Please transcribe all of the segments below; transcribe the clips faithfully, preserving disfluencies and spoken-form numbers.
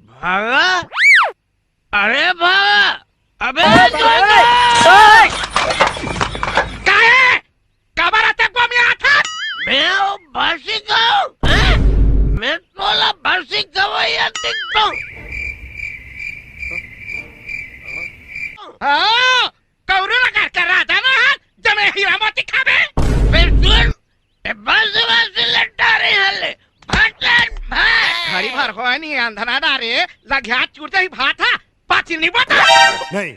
भागा, अरे भागा, अबे ए, ए, ए, ए! काहे? काबर अतक बमियात हस? मैं वो भरसी खाऊं, हैं? मैं तोला भरसी खवइया दिखता हूँ। हाँ, कौरू नगर के राजा ना हस, जमे हीरा मोती खाबे। बे सुन, ए बस बस लट्टा रे हले, फटन फट। घड़ी भर होय नहीं अंधना डारे, लघ्या चूर दही भात हा, पाची नहीं बता। नहीं।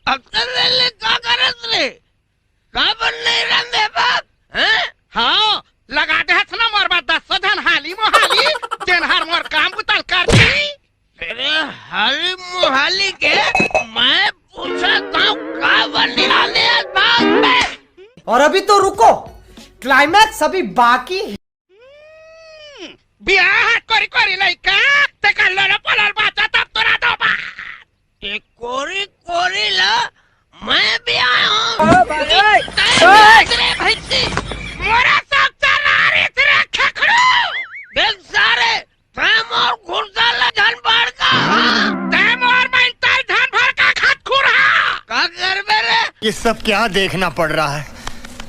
अब तेरे ले का करत रे? काबर नहीं रंधे बाप, हैं? हाँ, लगा दे हस ना मोर बर दस सौ झन हाली मोहाली, जेन हर मोर काम बुता ल करती। तेरे हाली मोहाली के मैं पूछत हूँ, काबर नहीं रंधे हस बाप बे? और अभी तो रुको, क्लाइमैक्स अभी बाकी है। बियाह कोरी कोरी लइका, ते कर लो ना पोलर बाचा तब तोरा दो बात। ये कोरी कोरी ला मैं भी आया हूँ। ओ भाई, ओए, तय ओए। रे भैंसी, मोरा सब चला रे तेरे खखड़ू। देख सारे, तय मोर घुरसा ला धन भर का, हाँ, तय मोर मैं तय धन भर का खत खुर हा। का करबे रे? ये सब क्या देखना पड़ रहा है?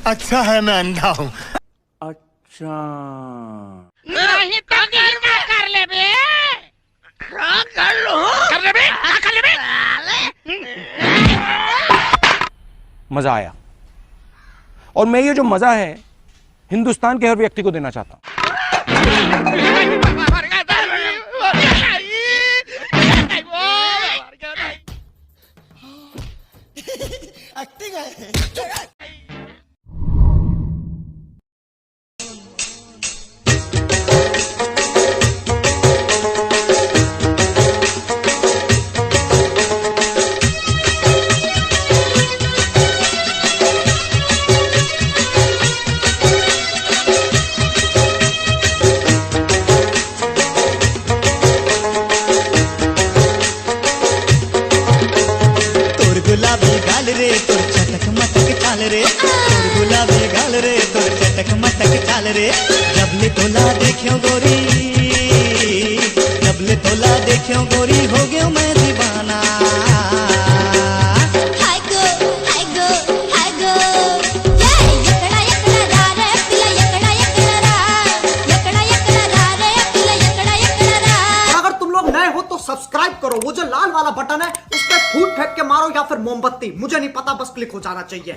अच्छा है मैं अंधा हूँ। अच्छा। नहीं तो का कर लेबे? का कर लूं? कर लेबे? का कर लेबे? मजा आया। और मैं ये जो मजा है, हिंदुस्तान के हर व्यक्ति को देना चाहता हूँ। एक्टिंग है। तोर गुलाबी गाल रे, तोर चटक मटक चाल रे, तोर गुलाबी गाल रे, तोर चटक मटक चाल रे। जब ले तोला देख्यों गोरी, जब ले तोला देख्यों गोरी, हो गयो मैं दीवाना। हाय गो, हाय गो, हाय गो। ये यकड़ा यकड़ा रा रे, पिला यकड़ा यकड़ा रा। यकड़ा यकड़ा रा रे, पिला यकड़ा यकड़ा रा। और अगर तुम लोग नए हो तो सब्सक्राइब करो, वो जो लाल वाला बटन है उस पे फूट फेंक के मारो या फिर मोमबत्ती, मुझे नहीं पता, बस क्लिक हो जाना चाहिए।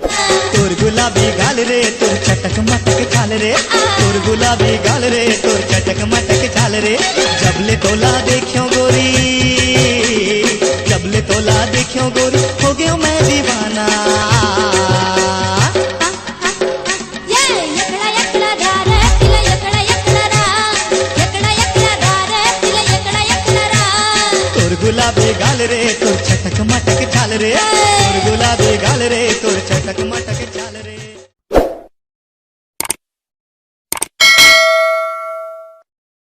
तोर गुलाबी गाल रे, तोर चटक मटक चाल रे, तोर गुलाबी गाल रे, तोर चटक मटक चाल रे। जब ले तोला देख्यों गोरी, जब ले तोला देख्यों गोरी, हो गयो मैं दीवाना। ये यकड़ा यकड़ा रा रे, पिला यकड़ा यकड़ा रा। यकड़ा यकड़ा रा रे, पिला यकड़ा यकड़ा रा। तोर गुलाबी गाल रे, तोर चटक मटक चाल रे। तोर गुलाबी गाल रे, तोर चटक मटक चाल रे।